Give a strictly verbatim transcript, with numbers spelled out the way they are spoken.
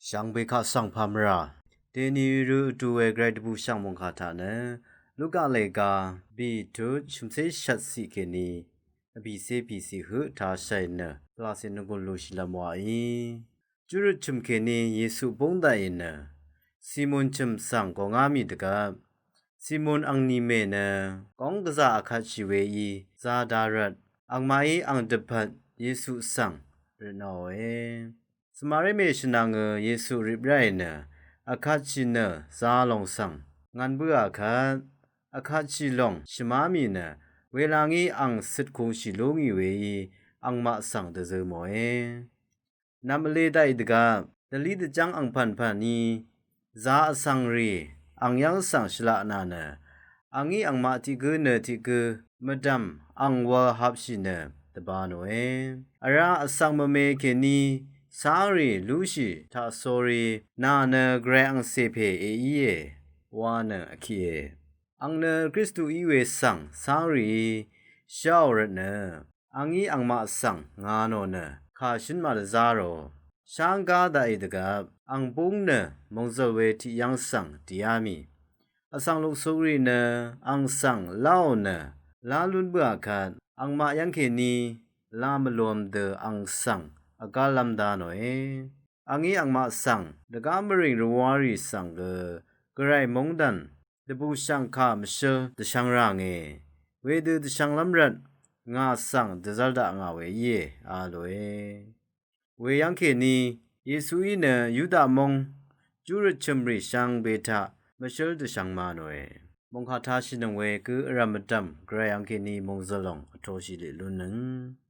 Shvngbe kaq svng pàmvrà deni rø vdu we gvray dvbùshv̀ng mòngkà taq nø Luka lèga bì tut shv̀mcé shvtciq kèní vbìcé bìcì høq tashàì nø pvlàcè nvgùn lùshìlv́m wàí. Júrøt chø̀m kèní Yesu búng daqì nø Simon chø̀m svng gòngá mì dvgvp, Simon angnìmè nø góng gvzà vkatshì weí zā dvrvt, angmaqí ang dvpvt Yesu svng røtnòe. Svmaré mèshvnvngø Yesu rip ráì nø vkatshì nø zā lòng svng ngv̄n bǿà kvt, vkatshì lòng shvmá mì nø welangí ang cøt kūngshì lú ngì weí angmaq svng dvzø mòe. Nv̀m vle daqì dvgvp dvlí dvjv́ng angpv̀npv̀n í zā vsvng rì ang yv́ng svng shvlaq nà nø, angí angmaq tiq gǿ nø tiq gǿ mvdv̀m ang wv̄l hapshì nø dvbā nòe. Vrá vsvng mvme kèní cáng rì lúshì taq sórí nà nø gvray angcè pè èíe wa nø vkiqe. Ang nø Kristu í we svng cáng rìí shv́ò rvtnø, angí angmaq svng ngà nò nø kà shǿn màdvzá rò. Sháng gá daqì dvgvp ang búng nø mòngzø̀l we tiq yv́ng svng dìá mì, vsvng luksuk rì nø ang svng láò nø lá lún bǿà kvt, angmaq yv́ng kèní lá mvlōm dø ang svng vgállv́m dá nòe. Angí angmaq svng dvgá mvrìng rvwá rì svng gø gvray móngdàn dvbùshv̀ngkà mvshǿl dvshvng rànge. Wedø dvshvnglv́m rvt ngà svng dvzv́l dakngà we íe a lòe. Weyv́ng kèní Yesuí nø Yuda móng júrøt chø̀mrì shvngbe taq mvshǿl dvshvng ma nòe. Mòngkà tāshìnøng we gǿ vrv̀m vdv̀m gvray ang kèní mòngzø̀l lòng vtoshì lè lúnnøng.